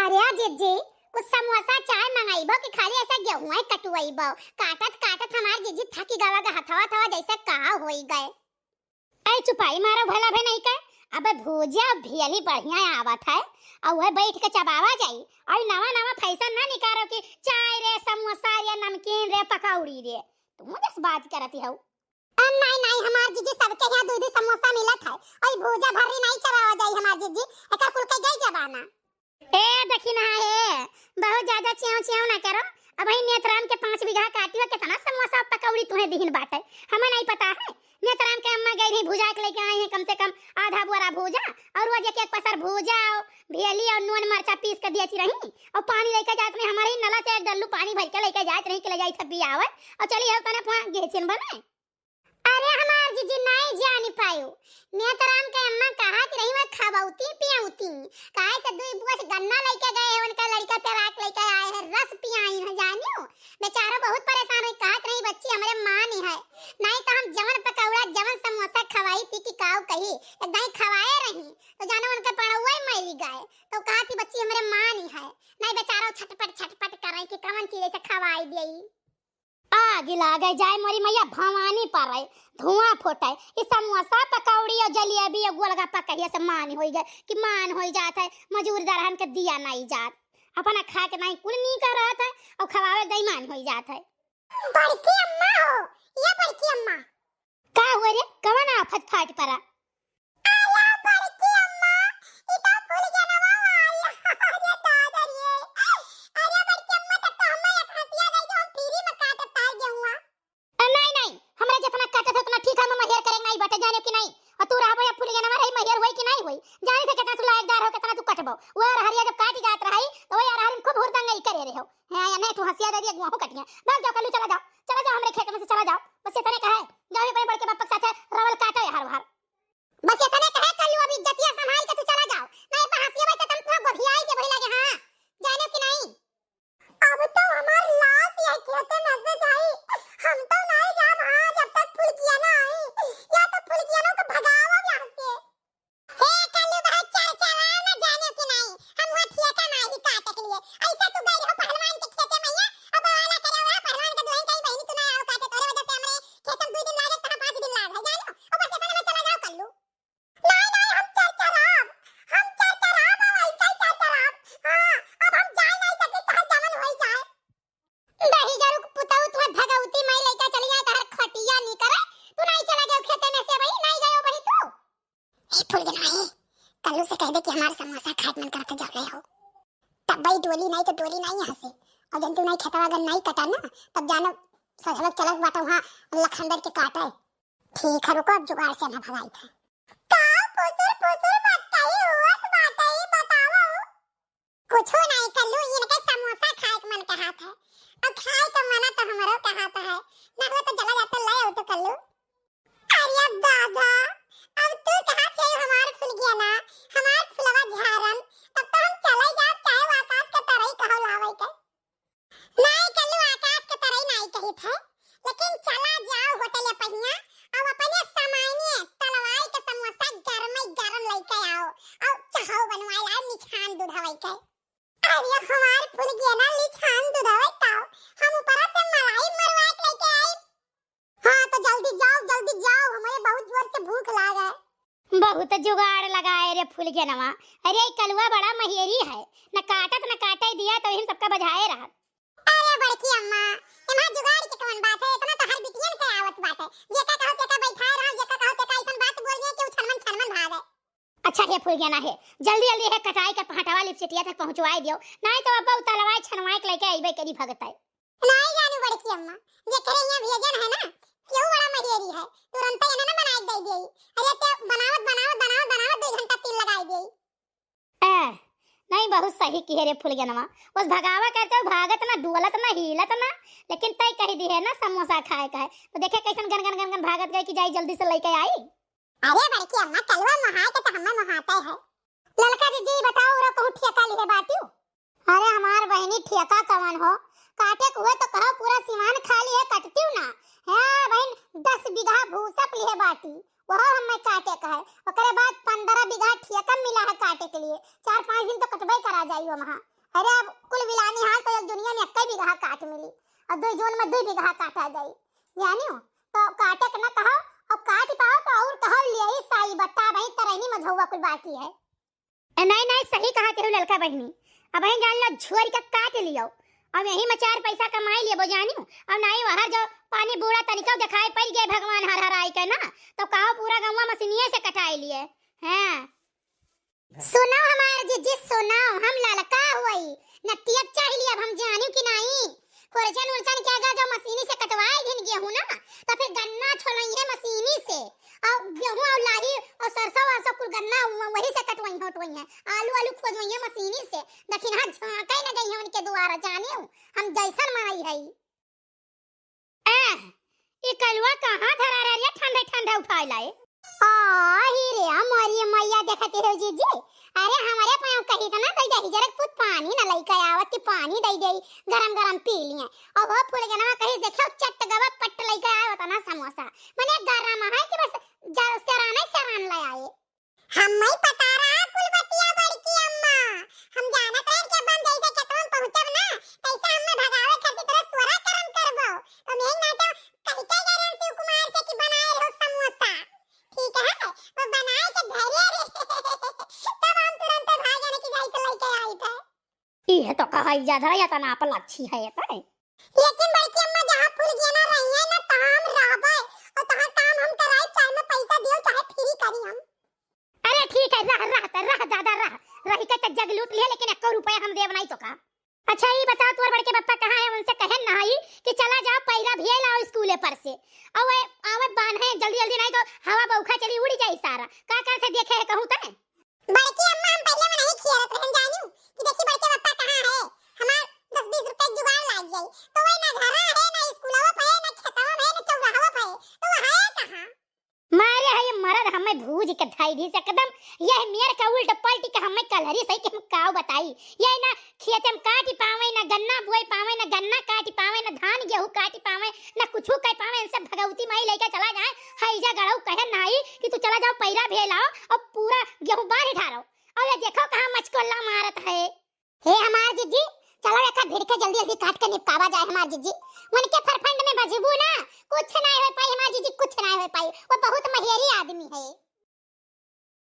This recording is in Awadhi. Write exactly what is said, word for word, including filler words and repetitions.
या जिज्जी, कुछ समोसा चाय मंगाइबो कि खाली ऐसा गेहूं ही कटवाइबो? काटत काटत हमार जिज्जी थकी गवा ग, हथवा थवा जैसे का होई गए। ऐ चुपाई मारो, भला भे नहीं का? अबे भुजिया भेली बढ़िया आवत है, और वह बैठ के चबावा जाई। और नवा नवा फैशन ना निकारो कि चाय रे, समोसा रे, नमकीन रे, पकौड़ी रे, तुम जस बात करती हो। अ, नहीं, नहीं, हमार जिज्जी सबके यहाँ दू दू समोसा मिलत है। और भुजा भर्री नहीं चबावा जाई हमार जिज्जी, एकर कुल के गई जमाना। ए, देखी ना हे, बहुत ज्यादा च्याव च्याव ना करो। अबही नेतराम के पाँच बीघा काटी हो, कितना समोसा पकौड़ी तुम्हें दिहिन बाटे, हमें नहीं पता है। नेतराम के अम्मा गई रही भुजा के लेके आई हैं कम से कम आधा बोरा भुजा, और रोज एक एक पसर भुजा और भेली और नून मरचा पीस के दियत रही, और पानी लेके जात रही, हमारे ही नला से एक डल्लू पानी भर के लेके जात रही कि ले जाई था पियावे, और चली हो कने अपना गेचिन बने। अरे हमार जिज्जी नाई जानी पायो। नेतराम के अम्मा कहत रही वह खवौती पियौती। काहे से दुई बोझ गन्ना लेके गए हैं, उनका लड़का तेराक लेके आए हैं, रस पियाई है जानियो। बेचारा बहुत परेशान हुई, कहत रही बच्ची हमरे माँ नहीं है, नहीं तो हम जवन पकौड़ा जवन समोसा खवाई थी कि काऊ कही, एकदम खवाए रही तो जानो उनके पड़ौआ मरी गए। तो कहा थी बच्ची हमरे माँ नहीं है, नहीं बेचारा छटपट छटपट करे कि कवन चीज ऐसे खवाई दियई। आग लागे जाए मोरी मैया भवानी पर रहे, धुआं फूटे। ई समोसा, पकौड़ी और जलेबी और गोलगप्पा कहिए से मान होई गए कि मान होई जात है, मजूर दरहन के दिया नहीं जात, अपना खा के नहीं कुल नी कर रहत है और खवावे दई मान होई जात है। बड़की अम्मा हो, ये बड़की अम्मा। का हुआ रे, कवन आफत फाट परा? आया बड़की अम्मा, ई तो फूल गेनवा आया। अरे दादा रे। अरे बड़की अम्मा, तब तो हमें एक हंसिया गई जो हम फ्री में काटत तार गेहुआ। अ, नहीं, नहीं, हमरा जितना काटत है उतना ठीक है, हम महेर करेक नहीं बटे, जाने कि नहीं। और तू रहबो या फूल गेनवा रही, महेर होई कि नहीं होई? जाने से कितना तू लायकदार हो, कितना तू कटबो। वो रहरिया जब काटी जात रही, तो वो रहरिया में खूब हुरदंगई करे रहे हो। हाँ, या नहीं तू हंसिया दे दिया, गुआहू कटिया। भाग जाओ कल्लू, चला जाओ, चला जाओ हमरे खेत में से, चला जाओ। बस इतने कहे, जाओ ही अपने बड़के बापक साथे रवल काटो या हर बार। बस इतने कहे कल्लू, अब इज्जतिया संभाल के तू चला जाओ, नहीं तो हंसिया वैसे तुम तो गोभियाई के भई लगे, हाँ, जाने कि नहीं? अब तो हमार लाश या खेते में से जाई, हम तो नहीं जाब, हाँ, जब तक फुलकिया ना आई, या तो फुलकिया ना को भगाओ यहाँ से। हे कल्लू भाई, चरचराओ ना, जाने कि नहीं, हम हुआ ठेका मारी काटे के लिए, ऐसा तू गई रहो पहलवान के खेते में, या अब वाला करे हुआ पहलवान के दुल्हन कहीं बहनी तू ना आओ काटे, तोरे वजह से हमरे खेत में दो दिन लागे, कहाँ पाँच दिन लाग है, जानो, और बस इतने में चला जाओ कल्लू। नहीं, नहीं, हम चरचराब, हम चरचराब, हम ऐसे ही चरचराब। हाँ, अब हम जाए नहीं सके, चाहे जवन होई जाए। दही जरूर पुतऊ तुम्हें भगवती माई लेके चली जाए, तहर खटिया नहीं करे, तू नहीं चला गयो खेते में से भाई, नहीं गयो भाई तू। ए फूल गेनवा, कल्लू से कह दे कि हमार समोसा खाए के मन करत जब ले हो। तब भाई डोली नहीं तो डोली नहीं यहाँ से। और जब तू नहीं खेतवा अगर नहीं कटा ना, तब जानो सजलक चलक बाटा वहाँ लखंदर के काटे। ठीक है, रुको, अब जुगाड़ से ना भगाई थे। का फुसुर फुसुर बतई होत बाटे, बताओ। कुछो नहीं कल्लू, इनके समोसा खाए के मन कहत है। अब खाए तो मना तो हमरो कहत है, ना हो तो चला जाता ले आओ तो कल्लू। अरे दादा, अब तू कहाँ से हमार फूल गेना, हमार फुलवा झारन, तब तो हम चले जाब, चाहे वो आकाश के तरई कहो लावे के। नाई कल्लू, आकाश के तरई नाई कहित है, लेकिन चला जाओ होटल या पहिया, अब अपने सामान्य तलवाई के समोसा गरम गरम लेके आओ, और चाहो बनवाए लाओ निछान दूध हवाई के। अरे हमार फूल गेना निछान दूध हवाई ताओ, हम ऊपर से मलाई मरवा के लेके आई। हाँ, तो जल्दी जाओ, जल्दी जाओ, हमें बहुत जोर से भूख लाग है। बहुत जुगाड़ लगाए रे फुलगेनवा। अरे, ई कलुआ बड़ा महेरी है, न काटत न काटे दिया, तो हम सबका बजाए रहत। अरे बड़की अम्मा, एमा जुगाड़ के कौन बात है? इतना तो हर बिटियन के आवत बाटे। जेका कहो तेका बैठाए रहो, जेका कहो तेका ऐसन बात बोल दिए कि उ छनमन छनमन भागे। अच्छा हे फुलगेना हे, जल्दी जल्दी हे कटाई के पहाटवा लिपचिटिया तक पहुँचवाए दियो, नाहीं तो अब्बा उतलवाए छनवाए के लेके अइबे करी भगतै। नाहीं जानू बड़की अम्मा, जेकरे हियाँ भेजन है ना, केहू बड़ा महेरी है, तुरंते एने ना बनाए के दे देई। अरे ते बनावत, बनावत, बनावत, बनावत दो घंटा तीन लगाए देई। ए, नाहीं बहुत सही किहे रे फुलगेनवा, बस भगावा करते हो, भागत ना, डोलत ना, हिलत ना, लेकिन तै कही दिहे ना समोसा खाए का है, तो देखे कैसन गन गन गन गन भागत गए कि जाई जल्दी से लेके आई। अरे बड़की अम्मा, कलुआ मोहाय के तो हमें मोहाते है। ललका जीजी, बताओ, उरा कहूँ ठेका लिहे बाटियो? अरे हमार बहिनी, ठेका कवन हो, काटे के हुए तो कहो, पूरा सिवान खाली है, कटतियो ना। हाँ बहिन, दस बीघा भूसक लिहे बाटी, वह हमें काटे का है। ओकरे बाद पन्द्रह बीघा ठेका मिला है काटे के लिए, चार पाँच दिन तो कटबे करा जाई वहाँ। अरे अब कुल बिलानी हाल तो एक दुनिया में एक्कै बीघा काट मिली और दुई जून में दुई बीघा काटा जाई, जानियो। तो काटे के ना कहो, और काट पाओ तो और कहो ले आई साई बट्टा भाई तरैनी मझौवा कुल बाकी है। ए, नहीं, नहीं, सही कहा तेहू ललका बहिनी। अबहीं जान लो, झोरी के काट लियो। अब यही में चार पैसा कमाई लेबो जानियो। अब नहीं वहर जो पानी बूड़ा तनिको देखाई पड़ गए भगवान हर हर आई के ना, तो कहो पूरा गौवा मशीनिये से कटाई लिए। हाँ। सुनो हमार जीजी, सुनो, हम ललका हुई, नतियब चाह लिए, अब हम जानियो कि नहीं। खुरचन उरचन के अगर जो मशीनी से कटवाए घिन गेहूं ना, तो फिर गन्ना छोलइहे मशीनी से, और गेहूं और लाही और सरसों वरसों कुल गन्ना उ-, वही से कटवइहे उठवइहे, आलू आलू खोजवइहे मशीनी से। लेकिन हाँ, झांके न जइहे उनके दुआरा, जानियो हम जैसन माई हई। ए, ई कलुआ कहाँ धरा रह रे, ठंडे ठंडे उठाए लाए? आही रे, मोरी मैया देखते हो जीजी। अरे हमरे पाँव कही तो ना, तो दही जरक पूत पानी न लइके आवत कि पानी दे दे, गरम गरम पी लिए। और वो फूल गनवा कही देखो चट गवा पट लइके आए होता ना समोसा। मने गरम है कि बस जर-, सराने सरान ले आए। हम्मे पता रहा कुल बतिया बड़की अम्मा। हम जानत रहन कि अब हम जैसे खेतवा में पहुँचब ना, तैसे हम्मे भगावे खातिर तोरा स्वरा करम करबो। तो मेन ना तो कही के गए रहन शिव कुमार से कि बनाए रहो समोसा। ठीक है, वो बनाए के धरे रहे। तब हम तुरंत भाग जाने की जाई तो लेके आई थे। इहे तो कहल जात रहा, या तना अपन अच्छी है ये तो। लेकिन बड़की अम्मा, जहाँ फूल गेना रही है ना, तहाँ हम रहबे और तहाँ काम हम कराई, चाहे में पैसा दियो, चाहे फ्री करी हम। अरे ठीक है, रह, रह, त रह, दादा रह, रही के त जग लूट लिए, लेकिन एको रुपया हम देब नहीं तो का। अच्छा, ई बताओ, तोर बड़के पप्पा कहाँ है? उनसे कहे ना आई कि चला जाओ, पैरा भी लाओ स्कूले पर से। और आवे बान है, जल्दी जल्दी, नहीं तो हवा बौखा चली, उड़ी जाई सारा। का कर से देखे है कहूँ तने? बड़की अम्मा, हम पहले में नहीं खियारत रहन, जानू कि देखी बड़के पप्पा कहाँ है, हमार दस बीस रुपए जुगाड़ लाग जाई। तो वही ना घरा है, ना स्कूलवा पे है, ना खेतवा में है, ना चौराहवा पे है, तो वो है कहाँ? मारे है ये मरद हमें भूज के धाई दी से एकदम, यह मेर का उल्ट पलटी के हमें कलहरी सही के हम काव बताई। ये ना खेते में काटी पावे, ना गन्ना बोई पावे, ना गन्ना काटी पावे, ना धान गेहूं काटी पावे, ना कुछू कर पावे। इनसे भगवती माई लेके चला जाए, हैजा गड़ऊ कहे नाई कि तू चला जाओ पैरा भेलाओ और पूरा गेहूं बांध ढारो। और ये देखो कहाँ मचकोल्ला मारत है। हे हमार जीजी, चलो एका भिड़ के जल्दी जल्दी काट के निपटावा जाए हमार जीजी। उनके फरफंड में बजबू ना, कुछ ना हो पाई हमार जीजी, कुछ ना हो पाई। वो बहुत महेरी आदमी है।